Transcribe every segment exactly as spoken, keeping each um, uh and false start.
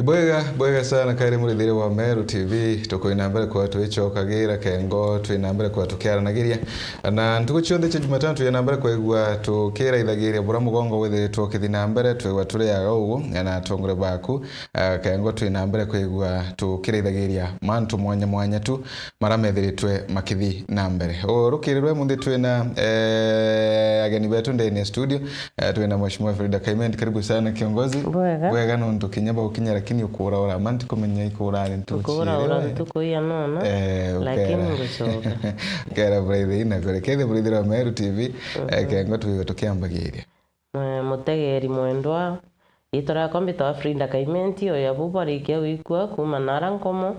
Bwega, bwega sana, kairi murithiri wa Meru T V, tukwina mbere kwa twicokagira kengo, twina mbere kwa tukiaranagiria. Na ntuku cionthe cia Jumatano twina mbere kwigua tukiraithagiria bura mugongo withiritwe ukithi na mbere, twigua turi aga ugu, na atongore baku, ah, kengo twina mbere kwigua tukiraithagiria mantu mwanya mwanya tu, mara methiritwe makithi na mbere. Urukirirwe munthi twina, eh, ageni betu ndene ya studio, eh, twina Mheshimiwa Frida Kaimendi, karibu sana kiongozi. Bwega. Bwega nontu kinya baukinya, lakini ukuraura, manti kumenya ikura ari ntuku. Ukuraura ntuku ya nono, eh, lakini ukera. Ngucoka. Ukera buraithe ina kore. Kethe buraithe wa Meru T V, eh, kengo twiwe tukiambagiria. Eh, mutegeri mwendwa, riitwa riakwa mbitagwa Frida Kaimenti, oya bu barikia gwikua kuuma nara Nkomo,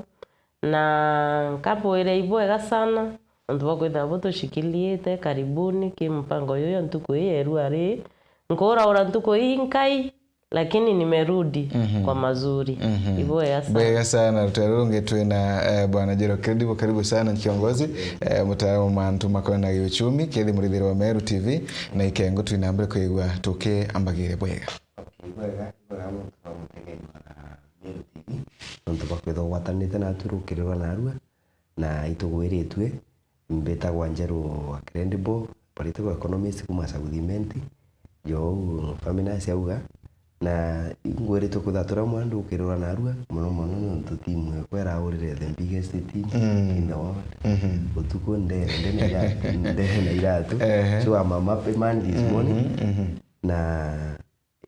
na nkabwire ibwega sana, nontu bwa kwithira butushikiliite. Karibuni ki mpango yuyu ya ntuku ii ya irua rii. Nkuraura ntuku ii nkai, lakini nimerudi kwa mazuri. Ibwega sana. Bwega sana, rutero rungi twina, eh, Bwana Jero Credible, karibu sana kiongozi, eh, mtaalamu wa mantu makonana na giuchumi, kethi murithiri wa Meru T V, na ikengo twina mbere kwigua tukiambagire bwega. Okay, bwega, bwega muntu wa mutegeri wa Meru T V. Nontu bwa kwithwa ugwatanite natu rukiri rwa narua, na itugwiritue, mbitagwa Njeru wa Credible, political economist kuma South Imenti, jo uu Faminas auga, na ingwiritwe kwithwa turia mwandu rukiri rwa narua, muno muno nontu timu yakwa iraurire the biggest team in the world. Utuku ndere, ndene iratu, ndene na iratu. Ehe. So I'm a happy man this morning. Na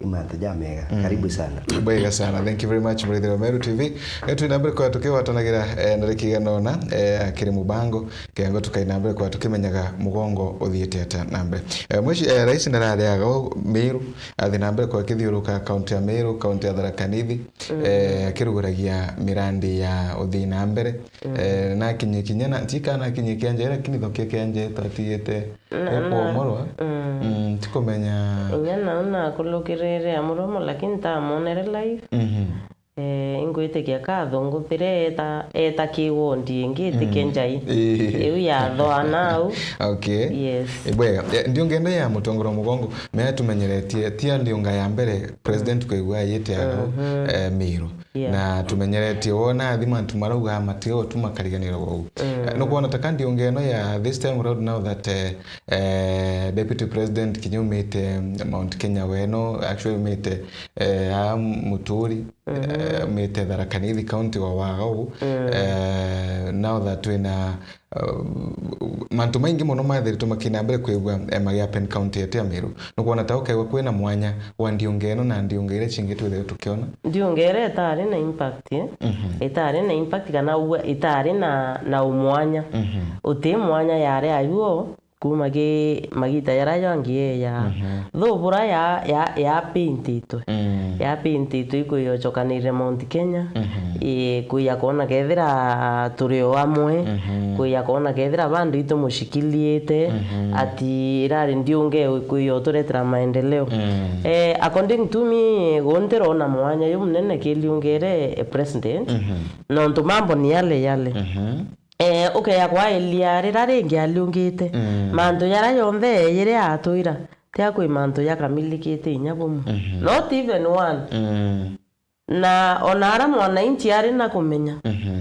i mantu jamega. Karibu sana. Bwega sana. Thank you very much, murithiri wa Meru T V. Eh, twina mbere kwa tukigwatanagira, eh, ndariki igana ona, eh, akiri mubango, kengo tukaina mbere kwa tukimenyaga mugongo uthiite atia na mbere. Eh, mwici, eh, rais ndarariaga o Meru, athi na mbere kwa kithiuruka kaunti ya Meru, kaunti ya Tharaka Nithi, eh, akiruguragia mirandi ya uthii na mbere. Eh, nakinye kinya na, ntika nakinye kianja, lakini thokia kianja tatigite Na, na, ukomorwa. Mm, tikumenya. Inya nau nakulukirire amuromo, lakini ntamonere live. Eh, ingwitikia kathunguthire eta, eta ki wondi ingi itike njai. Ii. Iu yathoa nau. Okay. Yes. Ibwega. Eh, ndiungenda ya mutongoro mugongo, mea tumenyeretie, tia ndiunga ya mbere, president kwigua yite aro, eh, Miru. Yeah. Na tumenyeretie wona athi mantu marauga matigo tu makariganirwa uu. Eh, nukwona ta kandi ungi ino ya this time around now that, eh, eh, Deputy President kinya umite Mount Kenya weno, actually umite, eh, a Muturi, eh, umite Tharaka Nithi County wa waga uu. Eh, now that twina Uh, mantu maingi mono mathiritwe makina mbere kwigua, eh, magi happen county yetu ya Meru. Nukwona ta ukaigua kwina mwanya wa ndiunga ino na ndiunga iria cingi twithire tukiona? Ndiunga iria itari na impact, eh? Itari na impact kana ugua itari na, na umwanya. Uti mwanya yari ayuo kuma gi magita jaria jangi eya. Though bura ya, ya, ya paintitwe. Ya paintitwe ikwiyocokanirire Mount Kenya. Ii, kwija kwona kethira turi o amwe, kwija kwona kethira bandu itumushikiliite, ati irari ndiunge kwija uturetera maendeleo. Eh, according to me, guntirona mwanya ju munene kiliungere president, nontu mambo ni yale yale. Eh, ukeya kwailia rira ringi aliungite. Mantu jaria jonthe ejire atwira, tia kwi mantu jakamilikite inya bumwe. Not even one. Na ona ara mwananchi ari na kumenya,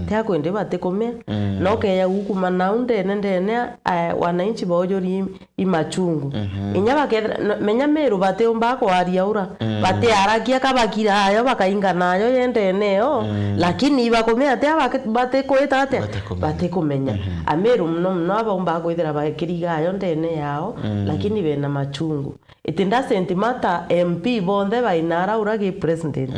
tia kwindi batikumea. Na ukeya gukuma nau ndene ndene, eh, wananchi baujuri i machungu. Inya bakethira, no, menya Meru batiumba kwaria ura, batiarakia ka bakira ayo, bakainga nayo yendene yo, lakini ibakumea atia bake-, batikwita atia? Batikumenya. Batikumenya. Ameru muno muno abaumba kwithira bakiriga ayo ndene yao, lakini bena machungu. It doesn't matter M P bonthe bainara ura gi president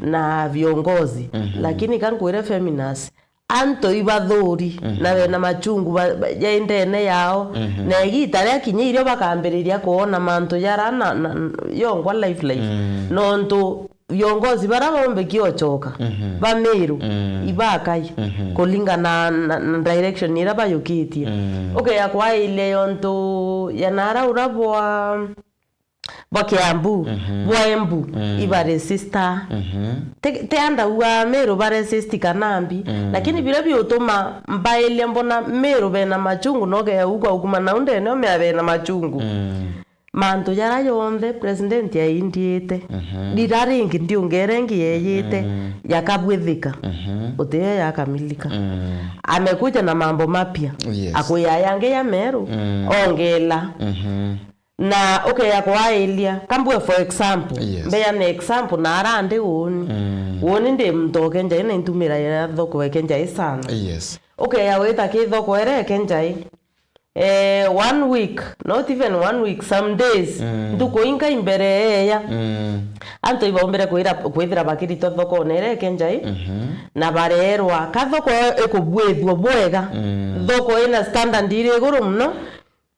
na viongozi, lakini kankwire Feminas, antu ibathuri na bena machungu ba, ba, ja indene yao. Na igita ria kinya irio bakambiriria kuona mantu jara na, na, yongwa life life. Nontu viongozi bara bombe kiochoka, ba Meru, ibakai, kulingana na, na direction ira bayukitie. Ukeya kwailia yontu ya nara ura bwa bwa Kiambu, bwa Embu, ibaresista. Ti, ti andauga Meru baresist kana mbi, lakini biria biutuma mbailia mbona Meru bena machungu, na ukeya ugwa uguma nau ndene umea bena machungu. Mantu jara jonthe president yaindiite, mhm, rira ringi ndiungere ngi yeyite, mm, yakabwithika, mhm, utiyo yakamilika. Mm. Amekuja na mambo mapya. Yes. Akwia yangi ya meru, mm, ongela. Mhm. Na ukeya kwailia, kambue for example, yes, mbeane example na ara ndi uuni. Mm. Uuni ndi muntu oke njai na intumira ya thoko eke njai sana. Yes. Ukeya wita ki thoko ere eke njai. Eh, one week, not even one week, some days, mm, ntuku inga imbere eya. Mm. Antu ibaumbire kwira, kwithira bakiritwa thokone ira eke njai, mhm, na barerwa, ka thoko ikubwithua bwega, mm, thoko ina standard iri iguru muno,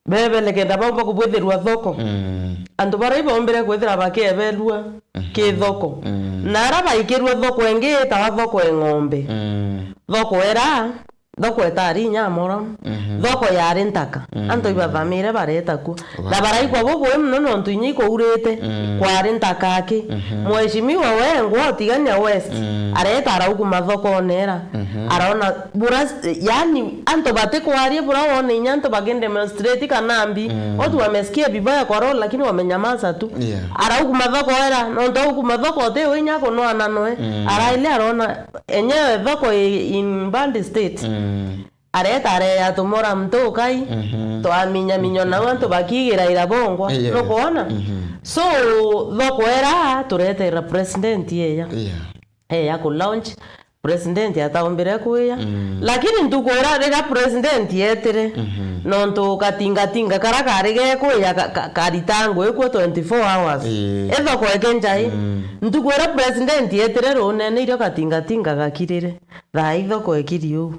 bebele kenda baumba kubwithirua thoko. Mm. Antu bara ibaumbire kwithira bakiebelua, mhm, ki thoko. Mm. Na ara baikirua thoko ingi itawa thoko e ng'ombe. Mm. Thoko era, thoko etari inya amoro. Mhm. Thoko yari ntaka. Mm. Antu ibathamire bareta kuo. Wow. Na baraigua bubui muno nontu inya ikuurite, mm, kwari ntaka aki. Mhm. Mheshimiwa wengwa utigania West, mm, areta araukuma thokone era. Mhm. Arona bura, yani, antu batikwaria bura wone inya antu bakidemonstrate kana mbi. Mm. Watu wamesikia vibaya kwa roho, lakini wamenyamaza tu. Yeah. Araukuma thoko era, nontu aukuma thoko uti winya kunwana noe. Mm. Araile arona enyewe thoko i-, in bad state. Mm. Areta areya tumora mtu ukai, mhm, twaminyaminywa nau antu bakigira ira bongwa. Yes. Nukwona? Mhm. So, thoko era turetera president eya. Yeah. Eya ku launch, president ataumbire kuya. Mm. Lakini ntuku ira, rira president yetire, mhm, nontu katingatinga kara kari gekuya ka-, ka-, karita ngui kuo twenty-four hours. Ii. Ithoko eke njai. Mm. Ntuku ira president yetire runene irio katingatinga gakirire. Thaa ithoko ekiri uu.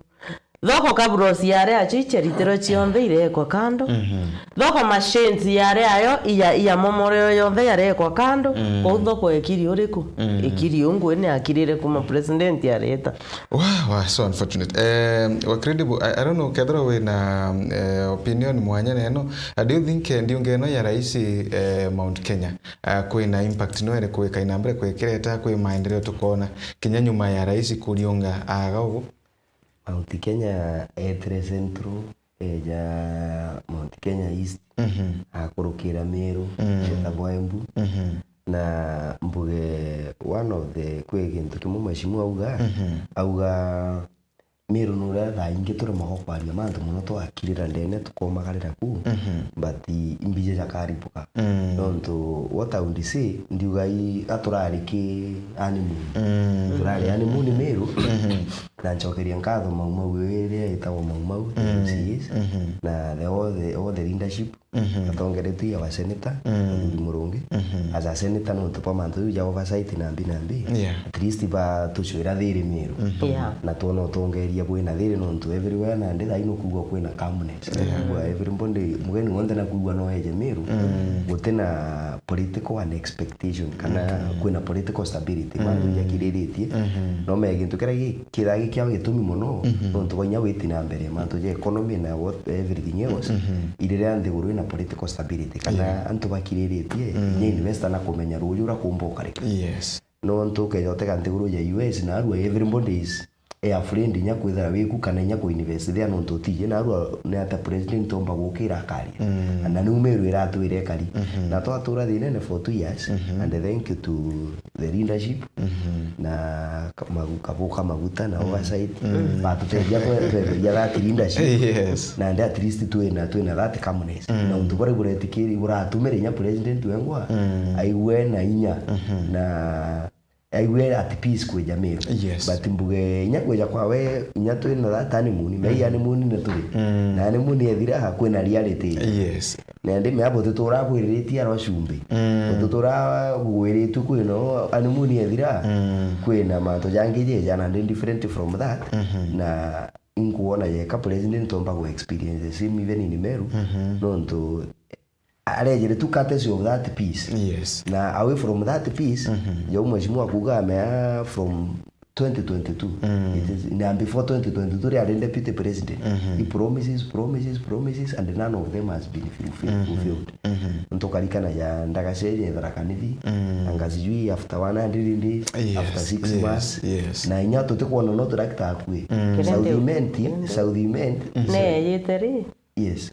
Thoko kabros yari acio icheritiro cionthe irekwa kando. Mhm. Thoko machines yari ayo iya, iya momoreo yonthe yarekwa kando. Mm. Kou thoko ekiri uriku? Mm. Ekiri ungui ni akirire kuma president areta. Wow, wow, so unfortunate. Eh, wa Credible, I, I don't know, kethira wina, eh, opinion mwanya neno. Uh, do you think, eh, ndiunge ino ya rais, eh, Mount Kenya, uh, kwina impact no ere kwika inambere kwikireta kwi maendeleo tukona kinya nyuma ya rais kuriunga aga ugu? Mount Kenya etire Central, eja Mount Kenya East, mhm, akurukira Meru, mm, etagwa Embu. Mhm. Na mbuge one of the, kwi gintu kimwe mheshimiwa auga, mhm, auga Meru nuria thaa ingi turemagwa kwaria mantu mono twakirira ndene tukomagarira ku, mhm, but imbiji jakaribuka. Mm. Nontu what I would say, ndiuga i, gaturari ki honeymoon. Mm. Turari honeymoon Meru. Mhm. Na ncokeria nkatho Mau Mau iria itagwa Mau Mau, the, mm, M C As, mhm, na the, all the, all the leadership, mhm, atongeretue our senator, mm, Muthuuri Murungi. Mhm. As a senator, nontu bwa mantu jau ja oversight na mbi na mbi, yeah, at least batucwira thiri Meru. Mhm. Yeah. Na twona utongeria bwina thiri nontu everywhere nandi thaa ii nukwigua kwina calmness. Yeah. Nukwigua everybody, mugeni wonthe nakwigua no eje Meru, mm, gutina political unexpected expectation kana, mm, kwina political stability, mm, mantu jakiriritie. Mhm. No me gintu kiria gi-, kithaa gikiao gitumi mono, mhm, nontu bwa inya witi na mbere, mantu ja economy na what, everything else, mhm, iriria nthiguru ina political stability, kana, yeah, antu bakiriritie, mm, inya investor na kumenya ruuju uria kumba ukarika. Yes. Nontu ukeja utega nthiguru ja U S na arua everybody is e afraid inya kwithira wiku kana inya ku invest there nontu utiji na arua ni ata president omba gukira akaria. Mm. Na niu Meru iratwire ikari. Mhm. Na twatura thinene for two years, mhm, and thank you to the leadership, mhm, na ka-, magu-, kabuka maguta na, mm, oversight. Mm. Batutethia twe-, twetheria that leadership. Yes. Na ndi at least twina, twina that calmness. Mm. Na untu buria buretikiri buratumire inya president wengwa, mm, aigue na inya. Mhm. Na aigue at peace kwija Meru. Yes. But mbuge inya kwija kwawe, inya twina that honeymoon, me, mm, honeymoon na turi. Mm. Na honeymoon ethira, kwina reality. Yes. Na ndi me abo tutura kwiriritie arwa cumbi. Mm. Tutura gwiritu kwino honeymoon ethira, mm, kwina mantu jangi jeja na ndi different from that. Mhm. Na inkuona yeka president omba ku experience the same even in Meru. Mhm. Nontu arejere tu courtesy of that peace. Yes. Na away from that peace, mhm, jau mheshimiwa kuga amea from twenty twenty-two. Mm. It is, na before twenty twenty-two, riari deputy president. Mhm. He promises, promises, promises, and none of them has been fulfilled. Mhm. Fulfilled. Mhm. Ntukarikana ja ndagace je Tharaka Nithi, mm, anga sijui after one hundred days, yes, after six, yes, months. Yes. Na inya tutikwona no turakita akui. Mm. South Imenti, mm, South Imenti. Mhm. Ne yete ri? Yes.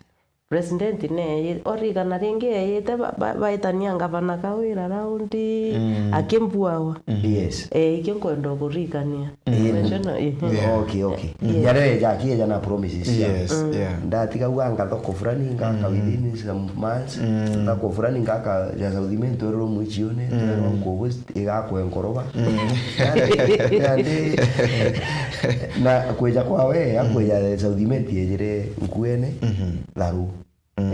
President ne origana ringi eyite ba- ba- baitania ngavana Kawira raundi akimbuawa. Yes. Eh, ikio nkwenda kurikania. Eh, Mention, eh. Yeah. Okay, okay. Yes. Yare eja akieja na promises cia. Yes, yeah. Ndatiga ua ngathoko fulani ngaka within some months. Thako fulani ngaka ya South Imenti ero mwichione, ero ko west igakwe nkoroba. Nandi, nandi, na kweja kwa we, akweja South Imenti ejire nkuene, tharu.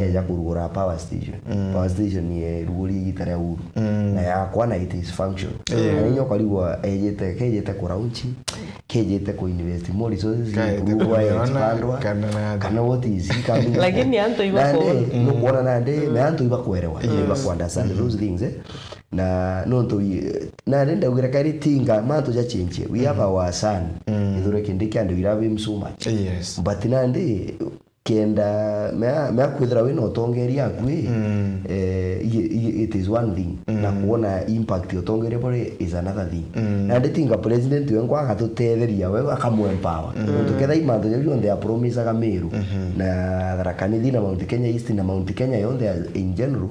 Eja kurugura power station. Power station ni eruguri igita ria uru. Na yakwa na it is function. Na inya ukarigwa ejite, kejite kuraunchi, kejite kuinvest more resources, Kaete kurugwa kumiona, expandwa, kana na kana what is he coming for? Lakini antu ibakuona. Nandi, nukuona nandi, na antu ibakwerewa, ibakuunderstand those things, eh. Na nontu i- nandi ndaugire kairi tinga, mantu ja change. We have our son. Ithure kindi kia andu ira him so much. Yes. But nandi, kenda mea, mea kwithira wina utongeria aku i, eh, i- i- it is one thing, na kuona impact ya utongeria buri is another thing. Nandi tinga president wengwa agatutetheria we, akamuempower. Nontu ketha i mantu jau jonthe apromisaga Meru na Tharaka Nithi na Mount Kenya East na Mount Kenya yonthe in general,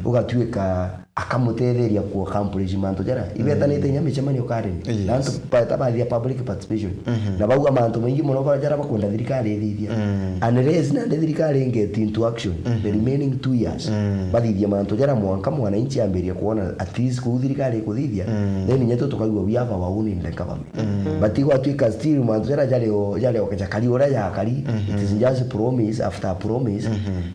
ugatuika akamutetheria ku accomplish mantu jara ibetanite inya micemanio kareni. Yes. Na antu baeta bathia public participation. Na bauga mantu maingi mono ba- jara bakwenda thirikari ithithia. Unless nandi thirikari inget into action the remaining two years, bathithia mantu jara mwanka mwananchi ambirie kuona at least kuu thirikari ikuthithia, then inya tu tukaigua we have our own in the government. But igwatuika still mantu jara jari o- jari o- jakari uria jakari, it is just promise after promise.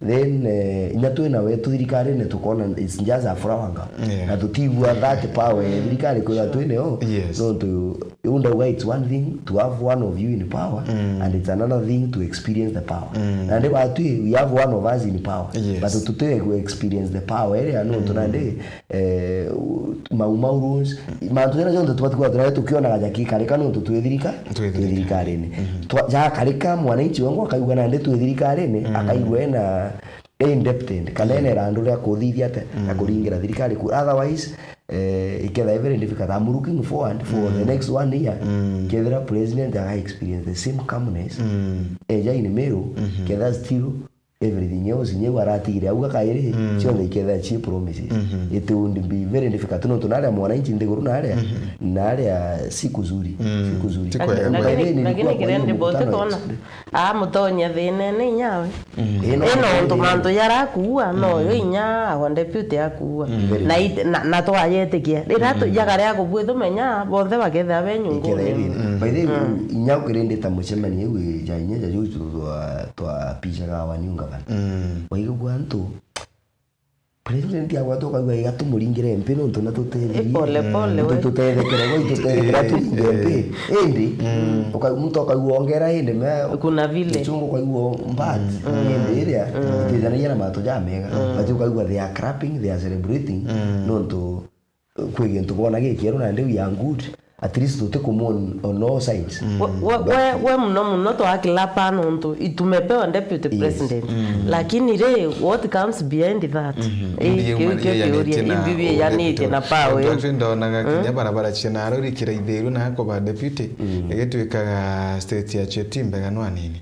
Then, eh, inya twina wetu thirikarine tukona it's just a flower girl. Yeah. Na tutiigua that power ya thirikari kwithirwa twineo. Yes. Nontu iu ndauga it's one thing to have one of you in power and it's another thing to experience the power. Nandi batwi we have one of us in power, yes, but tuti gu experience the power iria nontu nandi, eh, u- mau mau rules, mantu jaria jonthe tubati kwithirwa tunayo tukionaga jakikarika nontu twi thirika-, twi thirikarine. Twa- jakarika, mwananchi wengwa akaigua nandi twi thirikarine, akaigua ena independent, kana ena irandu ria kuthithia ate na kuringira thirikari ku. Otherwise, eh, iketha very difficult. I'm looking forward for the next one year. Kethira president aga experience the same calmness, eja in Meru, ketha still everything else nyeu aratigire auga kairi, cionthe ikethira ci promises. It would be very difficult nontu naria mwananchi nthiguru naria, naria si kuzuri, si kuzuri. Ti kwega. Lakini, lakini kiria ndi bote kona, amutonya thinene inyawe. Ino nontu mantu jara akuua, no yo inya our deputy akuua. Na it- na- na twayetikia. Rira tu- jakaria kubwithumenya, bonthe bakethira be nyunguni. By the way, inya ukirindita mucemanio iu ja inya ja juu twa- twapicaga our new governor. Waigua antu, president agwata ukaigua iga tumuringire M P nontu na tutetherie. Pole pole we. Tutethekere gwa itutethekera turinge M P. Indi, uka- muntu ukaigua ongera indi me- Kuna vile. Chungu ukaigua mbat. Indi iria itithanagia na mantu jamega. But ukaigua they are clapping, they are celebrating. Nontu kwi gintu bona gikieru nandi we are good, at least tutikumuon on all sides. We, we, we, we muno muno twakilapa nontu itumepewa deputy president. Lakini ri, what comes behind that? Ii, kiu kio kiuria, imbibi iyanitie na power iu. Ndonaga kinya barabara cia naro iri kiraithiru na akoba deputy, igituikaga state yacio ti mbega no anini.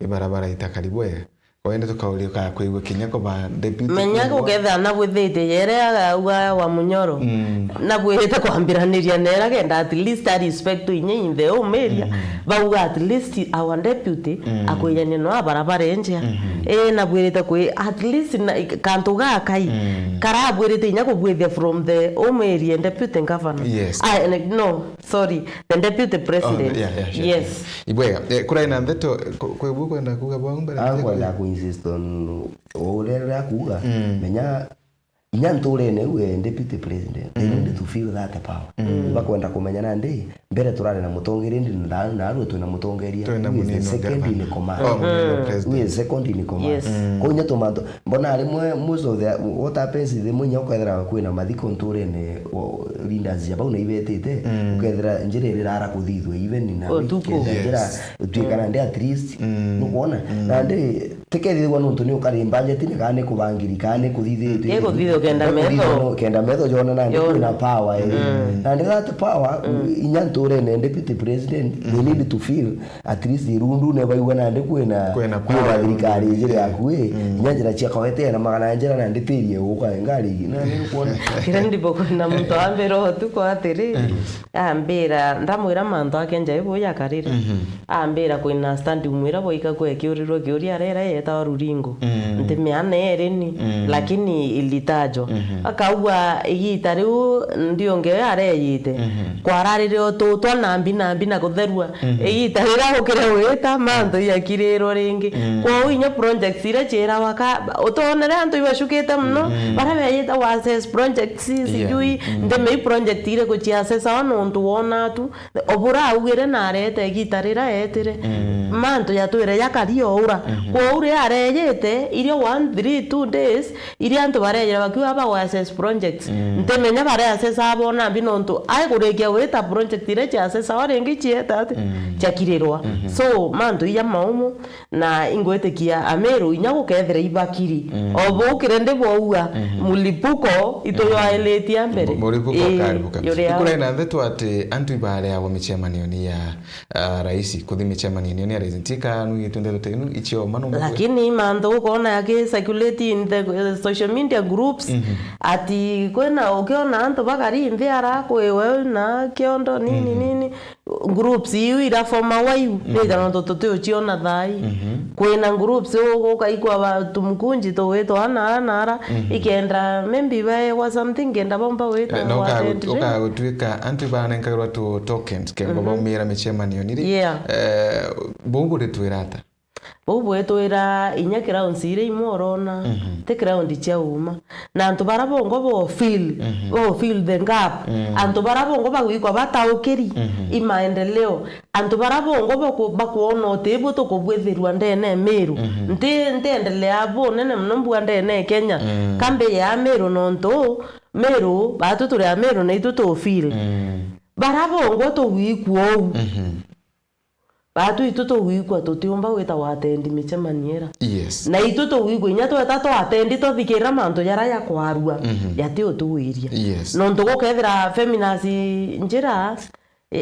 Ibarabara itakari bwega. Wende tukauria ukaya kwigua kinya kuba deputy. Menya kugethira na bwithitie yere agauga wa Munyoro. Na bwirite kwambiraniria nera kenda at least a respect inye in the home area. Bauga at least our deputy akwijania no abarabara enjia. Eh, na bwirite kwi at least na kantu gakai. Karabwirite inya kubwithia from the home area deputy governor. Yes. Ah, no, sorry. The deputy president. Oh, yeah, yeah, sure. Yes. Ibwega. Eh, kurai na ndeto, ku- kwi bu kwenda kuuga bwau mbere? Ah, kwenda ku insist on uria riria akuuga. Menya, inya nturene iu, eh, deputy president, they need to feel that power. Bakwenda kumenya nandi, mbere turari na mutongeria, indi na- narua twina mutongeria. Twina munini second in command. Oh, munini president. Who is second in command. Yes. Kwa inya tumantu, Mbona rimwe most of the, what happens is rimwe inya ukethira kwina mathiko nturene, o, leaders ja bau na ibetite, ukethira njira iria irara kuthithua even na utuku, kenda njira utuikana ndi at least, nukwona? Na ndi Tikethithua nontu ni ukari budget ni kana ni kubangiri kana ni kuthithitwe. Ni kuthithua kenda metho. Kenda metho jona nandi kwina power iri. Nandi that power, inya nturene deputy president, they need to feel at least irundu ne baigua nandi kwina, kwina power, thirikari ijiri yaku i. Inya njira cia kawete na magana ya njira nandi tirie guka ngari na ni kuona. Kira ndipo kwina muntu ambira utuku atiri, ambira, ndamwira mantu ake njai bo yakarire. Ambira kwina stand umwira boika kwe kiurirwe kiuria arera yetawa Ruringo. Nti miana eri ni, lakini ilitajo. Akaugua igita riu ndiunge areyite. Kwararire ututwa nambi nambi na kutherua. Igita riria gukire gwita, mantu yakirirwe ringi. Kwou inya projects iria ciirawa ka, utonere antu ibacukite muno, baria beyita wases projects, sijui, nti mei project iriku ciasesa o nontu wona tu. Obura augire na arete igita riria etire. Mantu yatwire yakari oura. Kwou ri areyite, irio one, three, two days, iria antu barejera bakiuga ba assess projects. Ntimenya bare assess abo nambi nontu ai kurikia gwita project iria cia assess o ringi cieta ati, ciakirirwa. So, mantu ija maumu, na ingwitikia Amiru inya gukethira ibakiri. O buu kire ndi bwaua, mulipuko itu yoailitie mbere. Mu-, mulipuko ukaribuka. Ikuraina ntheto ati antu ibareagwa micemanioni ya ah, raisi kuthi micemanioni ya raisi. Ntika nwigitwe ndeto ta inu icio mano mwe. Lakini mantu ukona yaki circulate in the, eh, social media groups, ati kwina ukiona antu bakari nthi ara kwiwe na kiondo nini nini, groups iu ira former waiu, nita nontu tuti uciona thai. Kwina groups uguka ikwa ba tumukunji tugwitwa ana ara na ara, ikenda maybe baewa something kenda bomba wita. Eh, na uka-, attend, eh? Ukagutwika antu ibanenkairwa tu tokens kenda baumira micemanioni ri? Yeah. Eh, buu buritwira ata? Buu bwitwira inya grounds iria imwe urona, ti ground cia uma. Na antu bara bongwa bo fill, bo fill the gap. Antu bara bongwa bagwikwa bataukiri i maendeleo. Antu bara bongwa baku-, bakwona uti bu tukubwithirua ndene Miru. Nti, ntiendelea bunene muno mbua ndene Kenya. Kambi ya Miru nontu Miru, batu turi a Miru na itu tu feel. Bara bongwa tugwikua uu. Batu itu tugwikua tutiumba gwita watendi micemanio ira. Yes. Na itu tugwikua inya tweta twatendi tuthikirira mantu jara jakwarua, jati utuwiria. Yes. Nontu gukethira Feminas njira,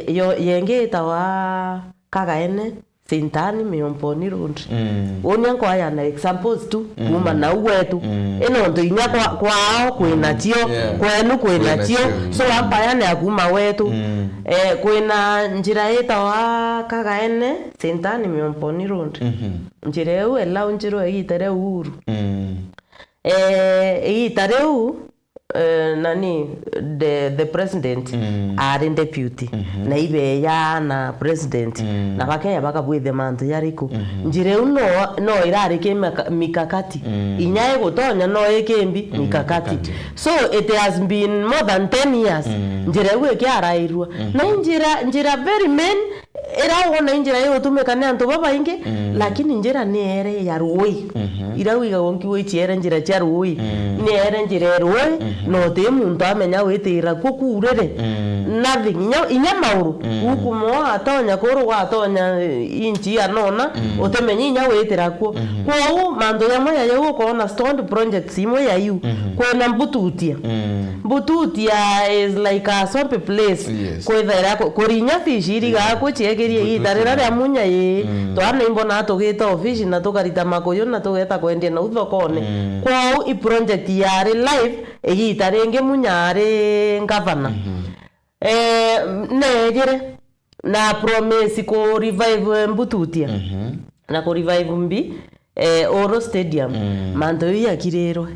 Yo-, yengi itawa Kagaene, Sintani, Miomponi Road. Uni nkwaya na examples tu, kuma nau gwetu. I nontu inya kwa, kwao kwina cio, kwenu kwina cio. So, ampaya ni akuma gwetu. Eh, kwina njira itawa Kagaene, Sintani, Miomponi Road. Njira iu elaunchirwe igita ria Uhuru. Eh, igita riu, eh, nani, the, the president ari deputy, na ibeya na president, na bakeya bakabwithia mantu jariku. Njira iu no, no irari ki mika-, mikakati. Inya igutonya no ikimbi mikakati. So it has been more than ten years. Njira iu ikiarairua. Na i njira, njira very main, ira wona i njira igutumika ni antu babaingi, lakini njira ni ere ya rui. Ira wigagwo nkiuga iciere njira cia rui, ni ere njira ya rui, na uti muntu amenya witira kuo kuurire. Nothing, inya, inya mauru. Ukumo atonya kuru gwatonya, eh, inchi anona, utimenya inya witira kuo. Kwou mantu jamwe ya jau ukoona stoned projects imwe ya iu. Kwina Mbututia. Mbututia is like a swampy place. Yes. Kwithaira ku-, kurinya fish iriga ku ciekirie igita rira ria munya ii. Twana imbona tugita ofici na tukarita makuyu na tugeta kwendia nau thokone. Kwou i project yari live igita ringi munya ari ngavana. Eh, neejire na promise ku revive Mbututia. Na ku revive mbi, eh, Uhuru Stadium, mantu jau yakirirwe,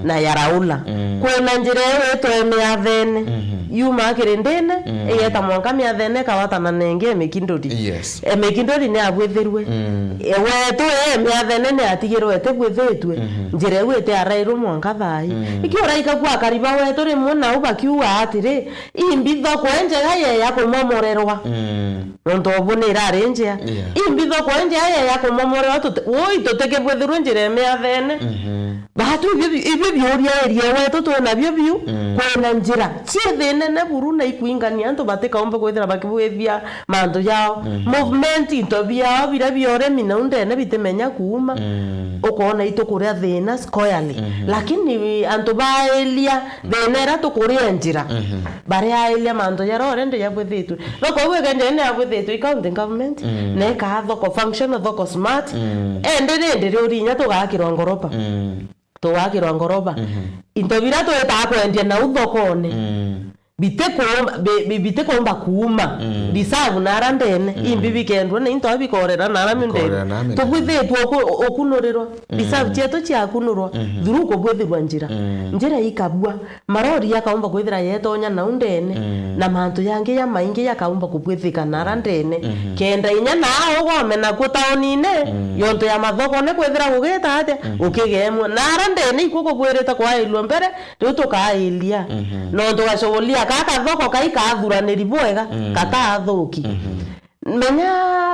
na yaraula. Kwina njira iu itwe miathene, yuma kirindine, igeta mwanka miathene, ikawatana na ingi e Mikinduri. Yes. E Mikinduri ni abwithirwe. E wetu e miathene ni atigirwe etibwithitwe. Njira iu iti arairwe mwanka thaa ii. Iki uraika ku akari ba wetu rimwe nau bakiuga atiri, imbi thoko injega ye ya kumomorerwa. Nontu obu ni irari njea. Yeah. Imbi thoko injea ye ya kumomorerwa tute-, woi tutikibwithirwe njira imiathene. Batu ibio bi-, ibio biuria iria wetu twina bio biu, kwina njira ciithine nene buru na ikwingania antu batikaumba kwithira bakibwithia mantu jao. Mhm. Movement into biao biria bia uremi nau ndene bitimenya kuuma. Mm. Ukoona itukuria thina squarely. Mhm. Lakini antu bailia thina iria tukuria njira, mhm, bariailia mantu jaria already jabwithitwe. No koguo ikenja ine yabwithitwe i county government, mm, na ikaa thoko, functional thoko smart. Mm. Ende rindi riu rinya tugakirwa ngoroba. Mm. Tugakirwa ngoroba. Mhm. Into biria twitaa kwendia nau thokone, mm, bitikuumba, bi-, bi-, bitikuumba kuuma. Mm. Reserve nara ndene, mm, imbi bikendwa na into bikorera nara mindene. Bikorera nara mindene. Tubwithitwe uku-, ukunurirwa. Mm. Reserve cietu ciakunurwa, mhm, through kubwithirwa njira. Mm. Njira ikabua. Marori jakaumba kwithira yetonya nau ndene, mm, na mantu jangi jamaingi jakaumba kubwithika nara ndene. Mhm. Kenda inya naa ugome nakuo taunine, mm, yontu ya mathokone kwithira gugita atia, mhm, ukigemwa. Nara ndene ikuo kubwirite kwailua mbere, riu tukailia. Mhm. Nontu gacugulia ka kathoko kai kathuraniri bwega, mm, gatathuki. Mhm. Menya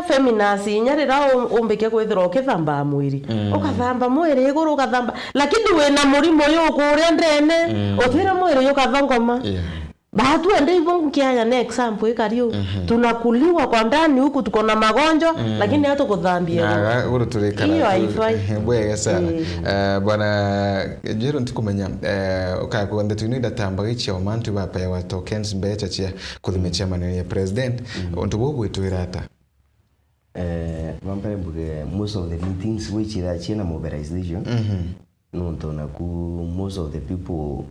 feminist inya riria u-, umbike kwithirwa ukithambaa mwiri. Mm. Ukathamba mwiri iguru, ukathamba, lakini wina murimo uyu ukuria ndene, mm, utwire mwiri uyu ukathongoma. Yeah. Batu ende ibo nkiaja na example ikari u. Mhm. Tunakuliwa kwa ndani huku, tuko na magonjwa, mm, lakini hatukuthambia iguru. Na iguru turikara. Hiyo tu-, haifai. Bwega sana. Mm. Eh, bwana Njeru, ntikumenya, eh, ukakwenda twino indatambaga icio mantu bapewa tokens mbecha cia kuthimia chairman ya president. Mm. Untu buu bwitwira ata? Eh, bwa mbere mbuge, most of the meetings wicira ciina mobilization. Mhm. Nontu naku most of the people,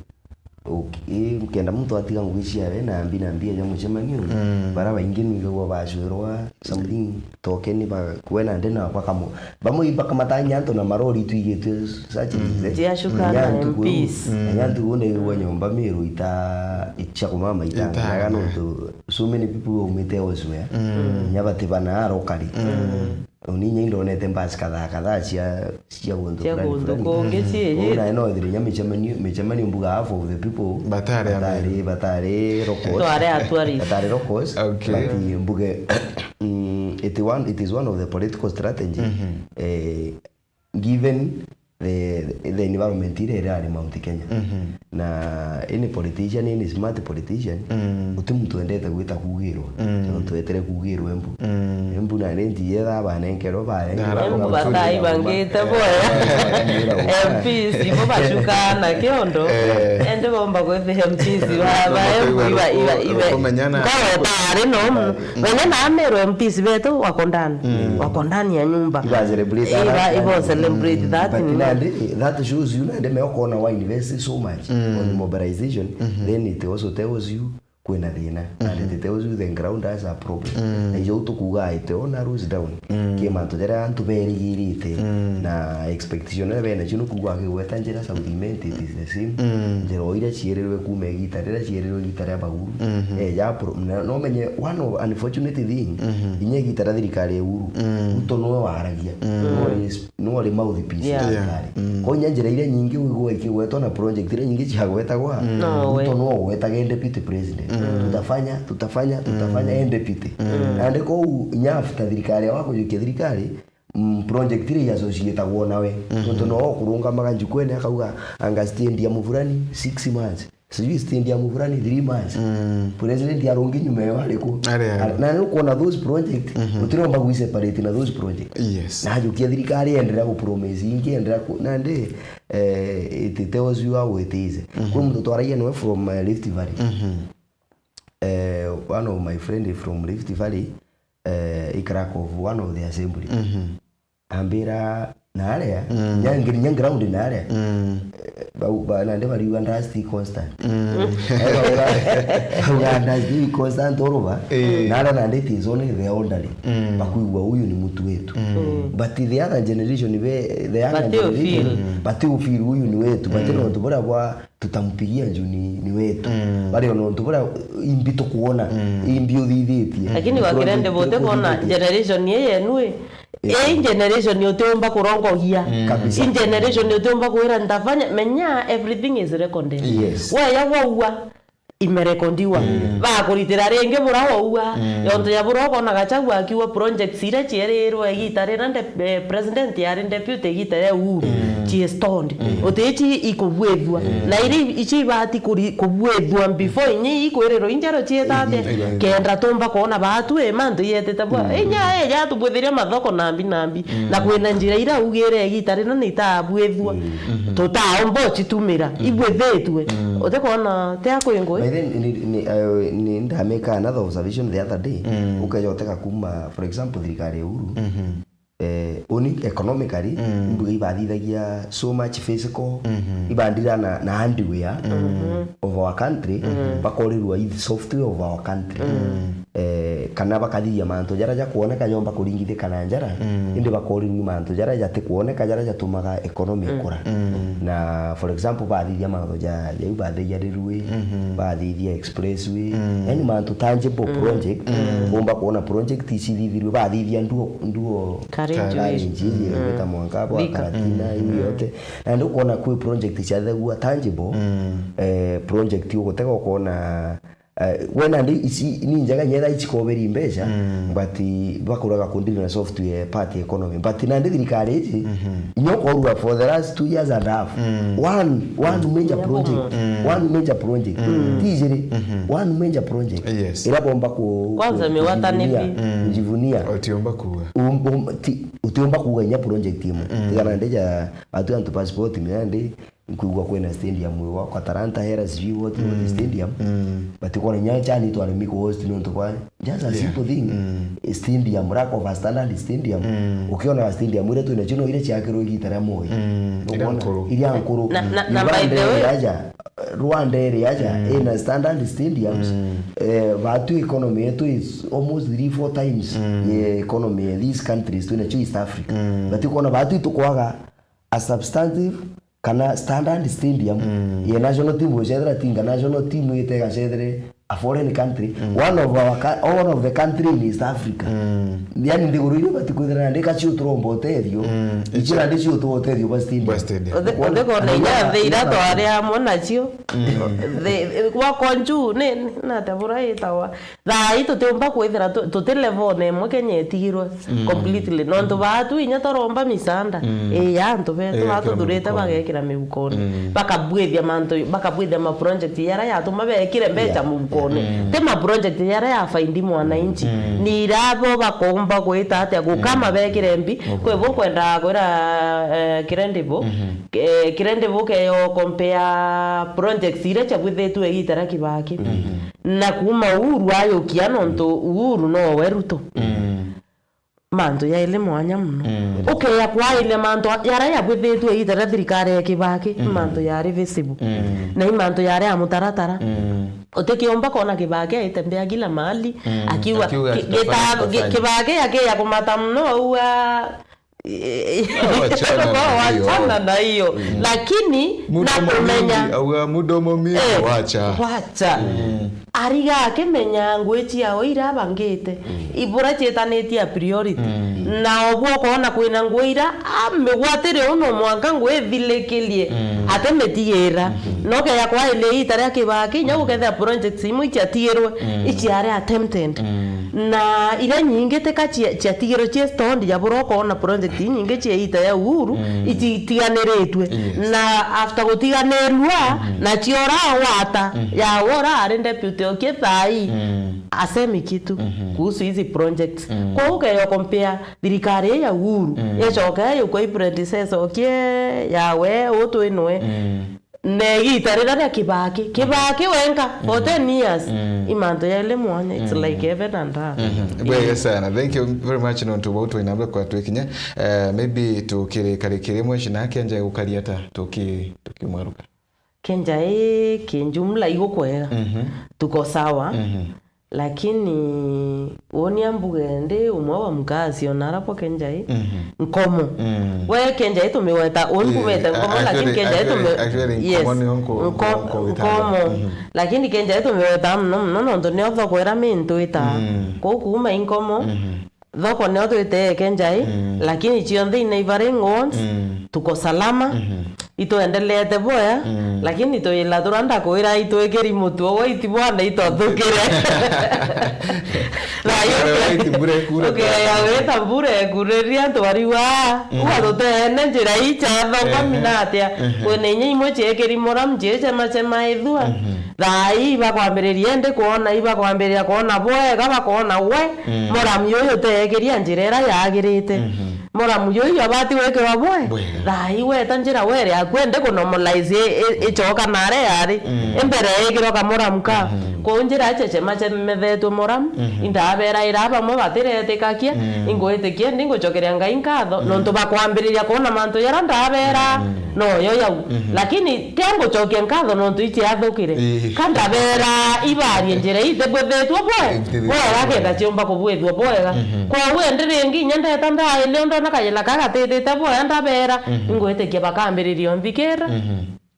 uk-, i, kenda muntu atiga ngugi ciawe na mbi na mbi aja mucemanio, mm, bara baingi nwigagua bacwirwa something, tokeni ba-, kwe nandi na bakamo-, bamwe bakamatanya antu na marori twigitwe such, mm, cia shuka na M Ps. Mm. Nya ntuku ndaigagua nyomba Miru ita, cia kumama itanga. Itanga. Nontu so many people baumite elsewhere. Mm. Nya batibana locally. Mm. Uni nya indonete mbasi kadhaa kadhaa cia, cia guntu, cia fulani guntu fulani, kungi. Mm. Ciiji. Uu nae no ethire nya micemanio, micemanio mbuga half of the people batari, batari, batari locals. Twari a tourist. Batari locals. Okay. But mbuge, mm, it one, it is one of the political strategy. Mhm. Eh, given the, the environment iria irari Mount Kenya. Mhm. Na any politician, any smart politician, mm, guti muntu wendete gwita kugirwa. Mm. Tontu twetere kugirwa Embu. Mm. Embu na ni nji yetha banenkerwa bare. Embu batai bangite boya. M Ps ibo bacukaa na kiondo. Eh. Ende bomba kwithia M Ps ba, ba Embu iba, iba, iba. Kumenyana. Kwa wetari no. Mm. Menya na Meru M Ps betu wako ndani. Mm. Wako ndani ya nyumba. Iba celebrate that. Iba, iba celebrate that. But nandi, that shows you nandi me okona wa invest so much, mm, on mobilization. Mhm. Then it also tells you kwina thina. And, mhm, it tells you the ground has a problem. Mm. Na ijo tukuga ite ona rules down. Mm. Ki mantu jaria antu berigirite, mm, na expectation iria bena cio ni kuga akigweta njira South Imenti, it is the same. Mm. Njira o iria cierirwe kuma igita riria cierirwe igita ria Baguru. Mhm. Eh, ja pro-, na, no menye one of unfortunate thing, mhm, inya igita ria thirikari ya Uhuru, mm, Ruto niwe waragia. Mm. Niwe uri, niwe uri mouthpiece ya, yeah, thirikari. Mm. Ko inya njira iria nyingi wigua ikigwetwa na project iria nyingi ciagwetagwa, mm, no we, Ruto niwe ugwetaga e deputy president. Mm. Tutafanya, tutafanya, tutafanya, mm, e deputy. Mm. Nandi kou inya after thirikari ya wakujukia thirikari, mm, project iria i associatagwo nawe. Mhm. Tontu no ukurungamaga njukwene akauga, anga stendi ya Muvurani six months. Sijui stendi ya Muvurani three months. Mm. President arungi nyuma iyo ariku? Ari, ari. Na ni ukuona those project, mhm, utiromba gwi separate na those project. Yes. Na ajukia thirikari endelea ku promise ingi, endelea ku, nandi, eh, it tells you how it is. Mhm. Kwi muntu twaragia nawe from, eh, Rift Valley. Mhm. Eh, one of my friend from Rift Valley, eh, i clerk of one of the assembly. Mhm. Ambira, "Naria, mm, nya ngiri, nya ground naria." Mm. Eh, bau, ba, nandi bariuga dust i constant. Mm. Eh, bauga, bauga dust i constant all over. Eh. Naria nandi it is only the elderly. Mm. Bakuigua, "Huyu ni mtu wetu." Mm. Mm. But the other generation, be, the younger generation, bati ufeel, mm, bati ufeel huyu ni wetu. But, mm, nontu buria bwa tutampigia juu ni, ni wetu. Mm. Bari ona untu buria imbi tukuona, mm, imbi uthithitie. Lakini wakirende buti kuona generation ii yenu ii. Yeah. Ii generation utiumba kurongogia. Mm. Kabisa. Ii generation utiumba kwira ntafanya, menya everything is recorded. Yes. Weya waua, imerekondiwa. Mm. Bakuritira ringi bura waua. Mm. Yontu ya bura ukona Gachagua akiuga projects iria cierirwe igita riria nde-, eh, president yari deputy igita ria Uhuru, mm, cii stoned. Mm. Uti ici ikubwithua. Mm. Na iria ici ibati kuri-, kubwithua before inya ikwirirwa injaro cieta atia. Mm, mm, mm. Kenda tumba kwona baatu i mantu ietite bwa. Mm. Inya eja atubwithiria mathoko nambi nambi. Mm. Na kwina njira iria ugire igita rino ni itabwithua. Mm. Mhm. Tutaomba ucitumira. Mm. Ibwithitue. Mm. Uti kwona ti akwi ngui? By then, ni, ni, eh, ni ndameka another observation the other day. Mm. Ukeja uteka kuma, for example, thirikari ya Uhuru. Mhm. Eh, uni economically, mm, mbuga ibathithagia so much physical, mhm, ibandira na, na hardware, mhm, of our country, mhm, bakorirua i software of our country. Mm. Eh, kana bakathithia mantu jaria jakwoneka jomba kuringithika na njara, mm, indi bakorirua mantu jaria jatikwoneka, jaria jatumaga economy, mm, ikura. Mm. Na, for example, bathithia mantu ja, jau bathithia rirui, mhm, bathithia expressway, mm, yani mantu tangible, mm, project, mm, bomba kuona project icithithirwe, bathithia nduo, nduo carriage, carriage, mm, gwita mwanka bwa Thika. Karatina, mm, iu yote. Na ndio kuona kwi project ciathagua tangible, mm, eh, project ugutega ukona, eh, we nandi ici ni njega nyetha icikoberi mbeca, mm, but bakuraga kundiri na software part economy. But nandi thirikari ici, mhm, inyo korua for the last two years and a half, mm, one, one major, inya project, bumwe, mm, one major project. Mm. Ti ijiri, mhm, one major project. Yes. Ira bomba ku-, kwanza ku-, migwatanithi, kujivunia, mm, kujivunia. Utiomba kuga. Um, um, ti, utiomba kuga inya project imwe. Mm. Tigana ndeja atu antu passport mirandi, nkwigua kwina stadium iwa kwa Talanta Hera, sijui what, what, mm, stadium. Mm. But kona inya chani twari mi ku host nontu bwa just a, yeah, simple thing. Mm. Stadium, lack of a standard stadium. Mm. Ukiona stadium iria twina cio no iria ciakirwe igita ria Moi. Mm. Iria nkuru. Iria nkuru. Na, na, na by the way, Rwanda iri aja, Rwanda iri aja, mm, ina standard stadiums. Mm. Eh, batu economy yetu is almost three, four times, mm, ye economy ya these countries twina cio East Africa. Mm. But ukona batu itukwaga a substantive kana standard stadium, mm, ye national team gwicethera tinga national team ite igacethere a foreign country, mm, one of our cou-, one of the country in East Africa. Mm. Yani nthiguru iria ibati kwithira nandi ka cio turomba utethio, mm, icio nandi cio tuwa utethio bwa stadium. Bwa stadium. Uthe-, ukona, uthikona inya nthi iria twari amwe nacio. Mm. The, gwakwa nju, ni, ni, nate bura itagwa. Thaa ii tutiumba kwithira tu-, tuti level na imwe Kenya itigirwe, mm, completely. Nontu baatu inya twaromba misaanda, mm, ii ya antu betu, eh, batuthurite kila mfukoni, bagekira mifukoni. Mm. Bakabwithia mantu, bakabwithia ma project jaria yatuma bekire mbeca, yeah, mufukoni. Mm. Ti ma project jaria ya faidi mwananchi. Mm. Ni irabo bakomba gwita atia gukama, mm, bekire mbi. Okay. Kwi bo nkwenda kwira, eh, Kirendibu. Mhm. Eh, Kirendibu keyo compare projects iria ciabwithitue igita ria Kibaki. Mhm. Na kuuma Uhuru ayukia, nontu Uhuru nowe Ruto. Mm. Mantu jaili mwanya mono. Mm. Ukeya kwaile mantu jaria jabwithitue igita ria thirikari ya Kibaki, mm, mantu jari visible. Mm. Na i mantu jari a mutaratara. Mm. Utikiumba kona Kibaki aitembea kila mahali, mm, akiuga, akiuga ki-, tutafanya, gita-, tutafanya. Kibaki akiya kumata mono, auga, wachana na hiyo. Wachana na hiyo. Mm. Lakini mudomo nakumenya mingi, auga mudomo mingi, eh, wacha. Wacha. Mm. Ariga akimenya ngui ciao iria abangite. Mm. Ibura cietanitie a priority. Mm. Na obwo ukona kwina ngui iria amigwatire uno mwanka ngui ithilikirie. Mm. Atimitigira. Mm-hmm. No keya kwaile ita ria Kibaki, inya gukethira projects imwe iciatigirwe, mm, iciari attempted. Mm. Na iria nyingi tika cia-, ciatigirwe cie stand ya bura ukona project inyingi cia ita ya Uhuru, mm, itiganiritwe. Yes. Na after gutiganirua, mm-hmm, na ciora wata, mm-hmm, ya wora ari deputy okie thai, mm, asemi kitu, mm-hmm, kuhusu hizi projects. Mm. Kwa ukeyo compare thirikari ya Uhuru, mm, icoke yukwa i predecessor okie yawe utwinwe. Mm. Na igita riria ria Kibaki, Kibaki wenka for, mm, ten years, mm, i mantu jaili mwanya, it's, mm, like heaven and earth. Mhm. Bwega sana. Thank you very much nontu bwa utwina mbere kwa twikinya. Eh, maybe tukirikarikiria mweshi na Kenja gukaria ta tuki-, tukimwaruka. Kenja i kijumla igukwega. Mhm. Tuko sawa. Mhm. Lakini wonia mbuge ndi umwe wa mkazi ona arabo Kenjai, mhm, Nkomo. Mm. We Kenjai tumigweta, uu nkumite, eh, Nkomo, actually, lakini Kenjai actually, tumi-, actually, yes, Nkomo nio nku-, Nko-, nku-, nku-, Nkomo. Mhm. Lakini Kenjai tumigweta muno muno nontu nio thoko ira mintwita. Mm. Kuu kuuma i Nkomo, mhm, thoko nio twite Kenjai, mm, lakini cionthe i neighboring wards, mm, tuko salama. Mhm. itwendelete bwea, mm, lakini twila turia ndakwira itwikiri mutu o waiti bwana itwathukire. Thaai ukea wita mbura ekuriria antu bariu aa, mm, uga tuteene njira ii cia thongo, ehe, mina atia? Ehe. Kwina inya imwe ciekiri muramu ciicemacema ithua. Mhm. Thaai ibakwambiriria indi kwona, ibakwambiriria kwona bwega, bakona we, mm, muramu uyu uteekiria njira iria yaagirite. Mhm. Muramu uyu abati gwikirwa bwe. Bwega. Thaai weta njira were yaku indi kunormalize i-, i-, icoka nare yari. Mm. Imbere ikirwa kamuramu ka. Mhm. Kwou njira icio cimacemethetwe muramu, mhm, indabera ira bamwe batiretikakia, mm, ingwitikia indi ngucokeria Ngai nkatho, mm, nontu bakwambiriria kwona mantu jaria ndabera, mm, noyo jau. Mhm. Lakini tia ngucokia nkatho nontu iciathukire. Ii. Ka ndabera ibarie njira itibwithitwe bwe-, itibwithitwe bwega, bwega, kenda ciumba kubwithua bwega. Mhm. Kwou indi ringi inya ndeta ndaile ndona kajira ka gatitite bwega ndabera, mhm, ingwitikia bakambiriria unthikira. Mhm.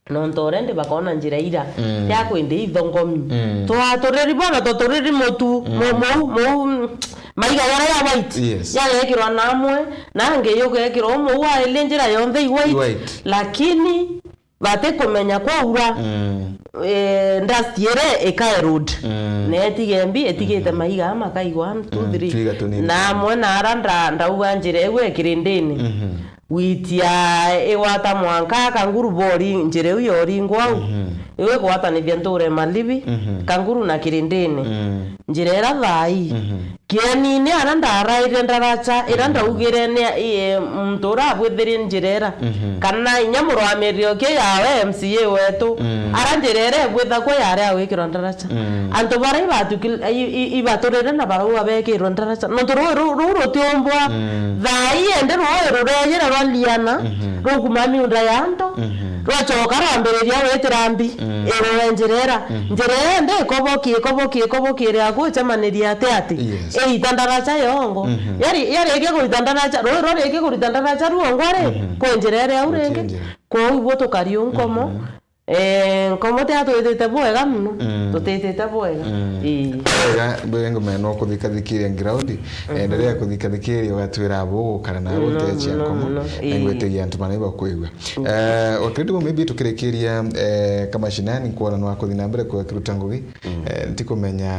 Nontu already bakona njira ira, mm, ya kwenda ithongomi. Mm. Twaturiri bwana, twaturiri mutu, mm, mu-, mu-, mu-, maiga jaria ja white. Yes. Jagekirwa na amwe, na angi jugekirwa umwe waili njira yonthe i white. I white. Lakini batikumenya kwaura, mm, eh, dust iria ikae road. Mm. Na itige mbi, itigite, mhm, maiga ama kai one, two, mm, three. Twiga tunini. Na amwe na ara nda-, ndauga njira iu e kirindini. Mhm. Gwitia igwata mwanka Kanguru bori njira iu yoringwa au. Mhm. Iu igwatanithia nture Malibi, mhm, Kanguru na Kirindini. Mm. Njira ira thaai. Mhm. Kienini ara ndaraire ndaraca, ira, mhm, ndaugire ni, i, muntu uria abwithirie njira ira. Mhm. Kana inya murwamiriri o ki yawe M C A wetu. Mm. Ara njira ira ebwithagwa yari ya gwikirwa ndaraca. Mm. Antu baria ibatuki-, i-, i-, ibaturire na barauga bekirwe ndaraca. Nontu ruu, ruu, ruu rutiumbwa. Mm. Thaai indi ruu rurejire rwa liana, mhm, rukuma miunda ya antu, mhm, rwacoka rwambiriria gwitira mbi, mm, irwe njira ira. Mhm. Njira ira indi ikoboki, ikoboki, ikoboki iria gucemaniria ati ati. Yes. Iita ndaraca yongo. Mhm. Yari, yarikia kurita ndaraca, ruu rwarikia kurita ndaraca ruongo ari, mhm, kwi njira iria au ringi. Guti njira. Kwou ibuo tukari u nkomo. Mhm. Eh, nkomo tia twitite bwega mono. Mm. Tutitite bwega. Mm. Ii. Bwega, bwega ngomeno kuthikathikiria ground. Mhm. Endelea kuthikathikiria ugatwira abo gukara na abo. Mono, utecia mono, nkomo. Mono. Ii. Ningwitigia antu bana ibakwigua. Mm. Eh, already maybe tukirikiria, eh, kamashinani nkwona nwa kuthi na mbere kwa kiruta ngugi. Mm. Eh, ntikumenya,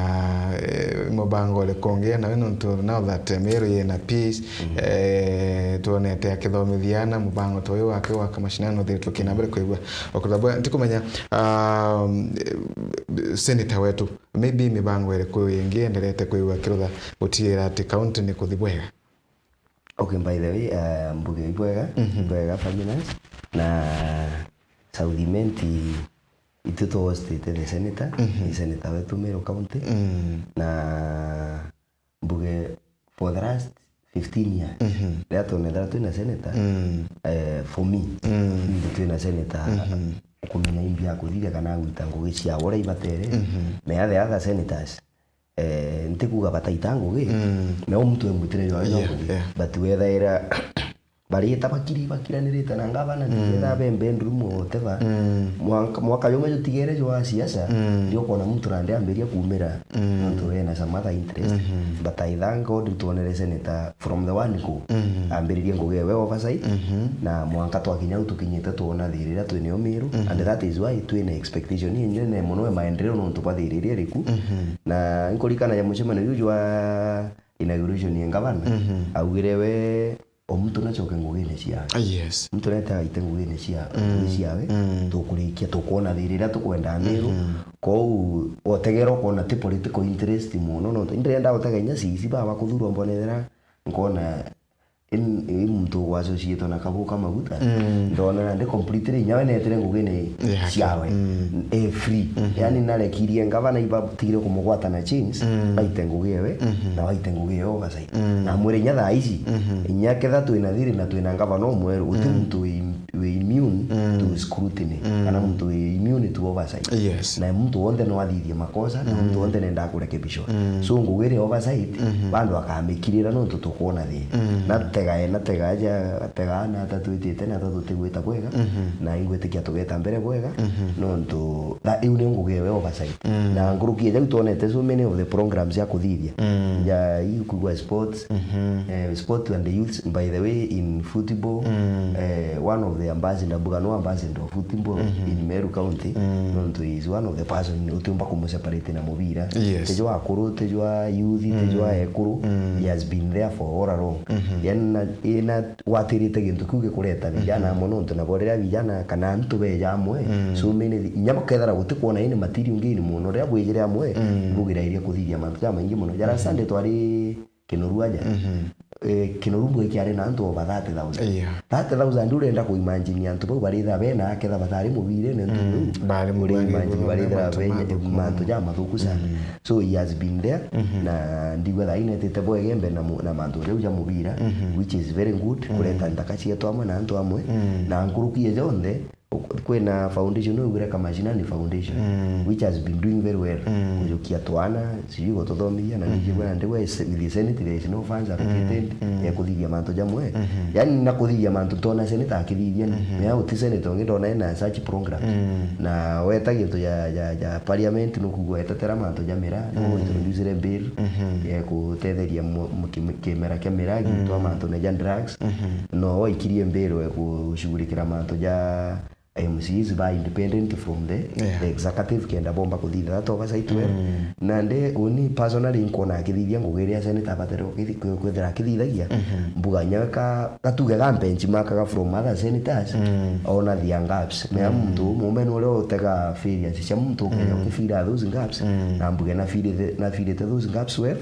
eh, mubango uriku ungi nawe nontu now that, eh, Meru yina peace, mm, eh, twonete akithomithia ana mubango ta uyu wake wa kamashinani uthiritwe kina mbere kwigua. Okuthabwa, ntikumenya, um, eh, senator wetu, maybe mibango iriku ingi enderete kwigua kirutha gutigira ati county ni kuthi bwega? Okay, by the way, uh, mbuge ibwega, mhm, ibwega Fabulous, na South Imenti itu tu hostite the senator, mhm, ni senator wetu Meru County, mm, na mbuge for the last fifteen years, mhm, riria twonethera twina senator, mm, eh, for me, mm, indi twina senator, mhm, kumenya imbi ya kuthithia kana gwita ngugi cia uria ibatere, mhm, me other, other senators, eh, ntikuga bataita ngugi, mm, na u muntu e mwitire jwawe, yeah, jwa ngugi, yeah, but wethaira barita bakiri, bakiranirite na ngavana, mm, ngetha be bedroom, whatever. Mm. Mwanka, mwaka jumwe jutigere jwa siasa, mm, ndio ukona muntu nandi ambiria kumira, mm, nontu wena some other interest. Mhm. But I thank God twonere senator from the one go, mhm, ambiririe ngugi ewe oversight, mhm, na mwanka twakinya u tukinyite twona thiri iria twinayo Meru, mhm, and that is why twina expectation inene mono ya maendeleo nontu bwa thiri iria iriku. Mhm. Na nkurikana ya mucemanio juu jwa inauguration ya ngavana, mhm, augire we o muntu nacoke ngugine ciawe. Ah, yes. Muntu nete aite ngugine cia, mm, ngugine ciawe, mm, tukurikia, tukwona thiri iria tukwenda Meru. Mhm. Kwou otegera ukona ti political interest mono, nontu indirenda gutega inya C C baba kuthurwa mbonethera, nkona in-, i muntu ugwa associate na Kabuka Maguta, mm, ndonera ndi completely inya we netire ngugine, yeah, ciawe. Mm. E free. Mhm. Yani narekirie ngavana ibatigire kumugwata na chains, mm, baite ngugi ewe, mhm, na baite ngugi ewe oversight. Mm. Na mwire inya thaa ici, mhm, inya ketha twina thiri na twina ngavana umweru, uti, mm, muntu wi, wi immune, mm, to scrutiny, mm, kana muntu wi immune to oversight. Yes. Na muntu wonthe no athithie makosa, na, mm, muntu wonthe nendaa kurekebishwa. Mm. So ngugi iri oversight, mhm, bandu bakamikirira nontu tukwona thiri. Mm. Na tegae, na tegae ja, tegaa na ata twitite, na ata tutigwita bwega, mhm, na ingwitikia tugeta mbere bwega, mhm, nontu tha-, iu ni ngugi ewe oversight. Mm. Na nkuruki ya jau twonete so many of the programs cia kuthithia. Mm. Ja, iu kugwa sports, mhm, eh, sport and the youths, by the way, in football, mm, eh, one of the ambassador, mbuga no ambassador of football in Meru County, nontu he is one of the person utiumba kumuseparate na mubira. Yes. Tijwa akuru, tijwa youth, tijwa ekuru, he has been there for all along. Yani na, ina gwatirite gintu kiu gikureta vijana amwe, nontu nabo riria vijana kana antu beja amwe, so many thi-, inya bakethira gutikwona any material gain mono, riria bwijire amwe, bugirairia kuthithia mantu jamaingi mono. Jara Sunday twari Kinoru aja. Eh, Kinoru mbuge kiari na antu over thirty thousand. Yeah. Thirty thousand urenda ku imagine antu bau baritha bena aketha batari mubirene ntu bari uri mubirene imagine bau baritha mantu benya mantu mantu ja mathuku sana. So he has been there, na ndigwa thaa inetete bwegembe na mu-, na mantu jau ja mubira, which is very good, kureta nthaka cietu amwe na antu amwe, na nkuruki ya jonthe, kwina foundation, no igure Kamashinani Foundation, which has been doing very well. Kujukia twana, sijui gututhomithia, na nijigwe na ndigwa is-, with the Senate, there is no funds allocated ya kuthithia mantu jamwe. Yani, na kuthithia mantu, tona Senate akithithia ni, mea uti Senate ungi ndona ena such program. Na weta gintu ya, ya, ya parliament, nukugwa etetera mantu ja mira, no introduce bill ya kutetheria mu-, mu-, kim-, kimera kia mira, gitwa mantu ne ja drugs. No waikirie bill ya kushughulikira mantu ja M Cs ba independent from the, yeah, the executive, kenda bomba kuthithia that oversight well. Na nde uni personally nkwona akithithia ngugi iria senator abatire kuthi-, ku-, kwithira akithithagia, mbuga nyawe ka, gatuge ga benchmark ga from other senators, ona their gaps. Mea muntu mume ni uria utega failures cia muntu ukenya ukifira those gaps, na mbuge na firite, na firite those gaps well,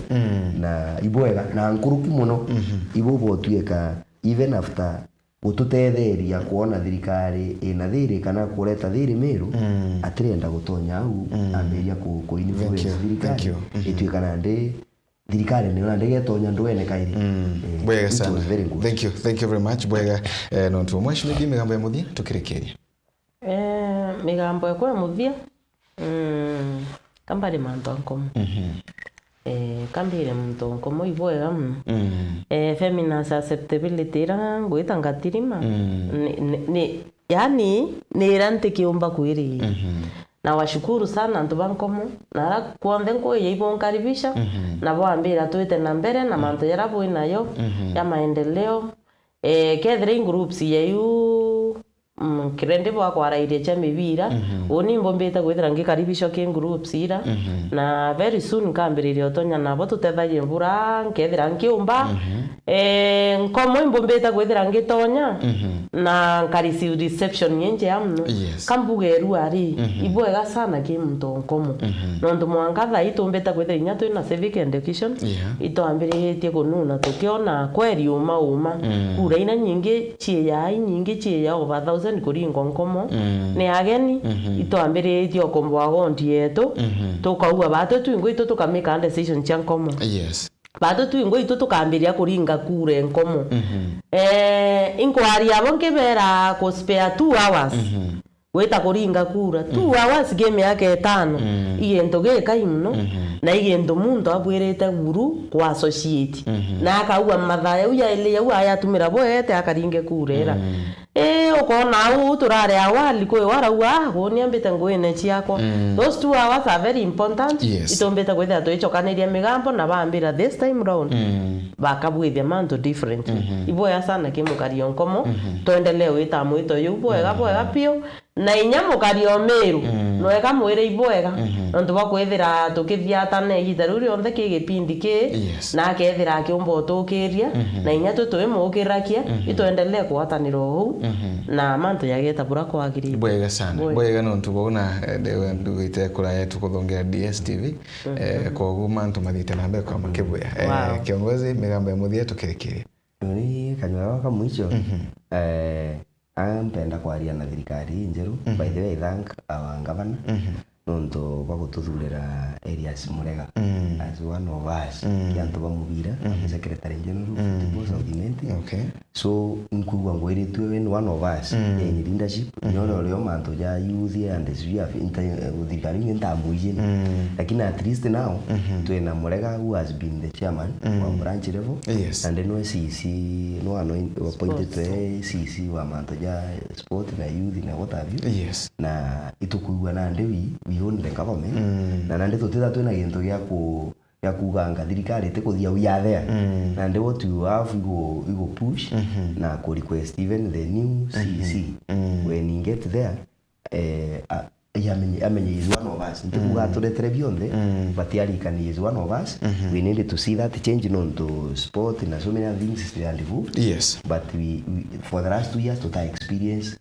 na ibwega, na nkuruki muno, ibo botuika even after gututetheria kwona thirikari ina thiri kana kureta thiri Meru, atirenda gutonya au, ambiria ku, ku influence thirikari. Ituika nandi thirikari niyo nandi getonya ndwene kairi. Eh, bwega sana. Thank you, thank you very much. Bwega, eh, nontu mwa shimidi migambo ya muthia tukirikiria. Eh, migambo ekwa ya muthia, Mm, kambare mantu a nkomo. Eh, kambire muntu o nkomo ibwega muno. Eh, feminine susceptibility ira ngwita ngatirima, ni, ni, ni, yani, ni ira ntikiumba kwiriria. Na washukuru sana antu ba nkomo, na ara kwanthe nkuya ibunkaribisha, na bwambira twite na mbere na mantu jara bwi nayo ja maendeleo. Eh, kethira i groups ya iu, mm, kirendi bwa kwarairia cia mibira, uni mbumbite kwithira ngikaribishwa ki groups ira, na very soon nkambiriria utonya nabo tutethagie bura nkethira nkiumba. Eh, nkomo imbumbite kwithira ngitonya, na nka receive reception injea muno. Yes. Kambugeru ari, ibwega sana ki muntu o nkomo. Nontu mwanka thaa ii tumbite kwithira inya twina civic education, itwambiritie kununa tukiona kweri uma uma. Kura ina nyingi ciiyaa inyingi, ciiyaa over thousand kuringwa nkomo ni ageni. Itwambiritie ukombwa gondi yetu, tukaua batwe twingwa itu tukamika decision cia nkomo. Yes. Batwe twingwa itu tukambiria kuringa kura e nkomo. Eh, inkwaria abo nkibera ku spare two hours. Gwita kuringa kura. Two hours gi miaka itano. I gintu gikai muno, na i gintu muntu abwirite buru ku associate. Na akaua mathaa jau jaili jau ayatumira bwete akaringe kura ira. Ii, ukona au turari awali kwi warauga, "Ah, guni ambite nguine ciakwa." Those two hours are very important. Yes. Itumbite kwithira twicokaniria migambo na bambira this time round. Bakabwithia mantu different. Ibwega sana ki mukari o nkomo, twendelee wita mwito juu bwega, bwega piu. Na inya mukari o Miru, nwega mwire ibwega, nontu bwa kwithira tukithiatana igita riu rionthe ki gipindi ki, yes, na akethira akiumba utukiria, na inya tu twimukirakia, itwendelee kugwatanira o uu, na mantu jageta bura kwagirite. Bwega sana. Bwega. Bwega nontu bwona, eh, ndewe ndugite kuraya tukuthongera D S T V, eh, koguo mantu mathiite na mbere kwa makibwea. Eh, wow. Kiongozi, migambo ya muthia tukirikiria. Ni kanyua gaka mwicho, eh, Ah, mpenda kwaria na thirikari injeru. By the way, I thank our governor nontu bwa gututhurira Elias Murega as one of us, ki antu ba mubira, as secretary general of Football South Imenti. Okay. So, nkwigua ngwiritue we ni one of us in leadership. Ni uria urio mantu ja youth and sijui afi-, nta-, thirikari ingi ntamwiji. Lakini at least now, twina Murega who has been the chairman wa branch level. Yes. And nwe C C, nwe ano appointed to C C wa mantu ja sport na youth na what have you. Yes. Na itukwigua nandi we, we own the government. Na nandi tutitha twina gintu gia ku, ya kuuganga thirikari itikuthia, we are there. Mm. Nandi what you have, you go, you go push, mhm, na ku request even the new, mhm, C E C. Mm. When you get there, eh, a-, amenye, amenye he is one of us. Ntikuuga, mm, aturetere bionthe, mm, but arikane he is one of us. Mhm. We need to see that change nontu sport na so many other things they are involved. Yes. But we, we, for the last two years, tuta experience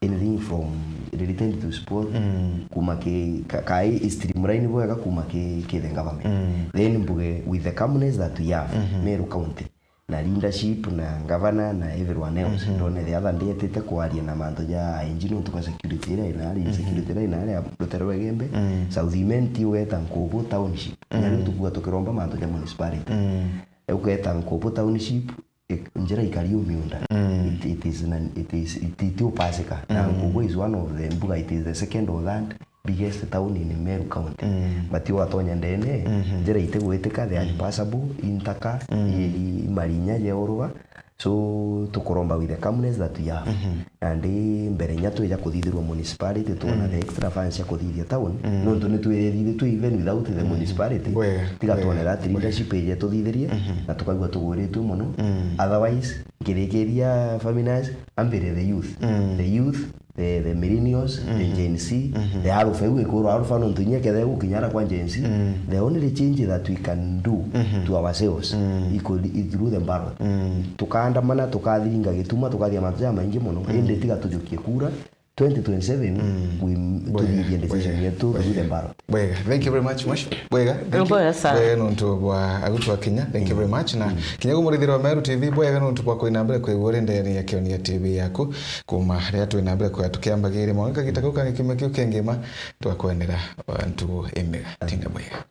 anything from related to sport, mm, kuma ki, ka-, kai streamline bwega kuma ki, ki the government. Mm. Then mbuge, with the calmness that we have, mhm, Meru County, na leadership, na governor, na everyone else, mhm, ndone the other day etite kwaria na mantu ja I G nontu bwa security iria inari, mm, security iria inari ya rutere rwa Igembe, mm, South Imenti ugeta Nkubu Township. Mm. Na riu tukuga tukiromba mantu ja municipality. Mm. Ugeta Nkubu Township, ik-, njira ikari umiunda. Mm. It, it is nan-, it is, it, itiupasika. Na, mm, Nkubu is one of the, mbuga, it is the second or third biggest town in Meru County. Mm. But watonya ndene, mhm, njira itigwitika, they are, mm, impassable, intaka, mm, i, i, i marinya jeorwa. So, tukuromba with the calmness that we have. Mhm. Nandi mbere inya twija kuthithirwa municipality, twona, mm, the extra funds cia kuthithia town, mm, nontu nitwithithitue even without the, mm, municipality. Bwega, tiga bwega, twone that, bwega, leadership ije tuthithirie, mhm, na tukaigua tugwiritue mono. Mm. Otherwise, nkirikiria Faminas, ambire the youth. Mm. The youth, the, the millennials, the, mhm, Gen Z, mhm, the alpha, iu ikwirwa alpha nontu inya kethe gukinya ara kwa Gen Z, mm, the only change that we can do, mhm, to ourselves, mm, equally is through the ballot. Mm. Tukaandamana, tukathiringa gituma, tukathia mantu jamaingi mono, mm, indi tiga tujukie kura, twenty twenty-seven, mm, we, bwega, tuthithie decision, bwega, yetu through the, bwega, ballot. Bwega. Thank you very much, Mheshimiwa. Bwega. Thank you. Bwega sana. Bwega nontu bwa agutu akinya. Thank you very much. Na, mm, kinya gumurithirwa Meru T V, bwega nontu bwa kwina mbere kwigua uria ndene ya Kionia T V yaku. Kuma riria twina mbere kwega tukiambagiria mwanka gita kau kangi kiumia kiu kengima, twakwendera, uh, ntugu imega. Tinda bwega.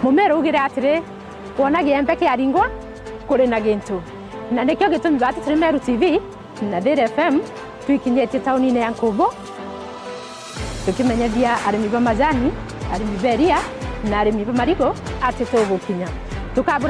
Mumeru augire atiri, "Wona giembe kiaringwa, kuri na gintu." Na nikio gitumi bati turi Meru T V na Thiri F M twikinyitie taunine ya Nkubu, tukimenyethia arimi ba majani, arimi ba iria, na arimi ba marigu ati tugukinya. Tukabura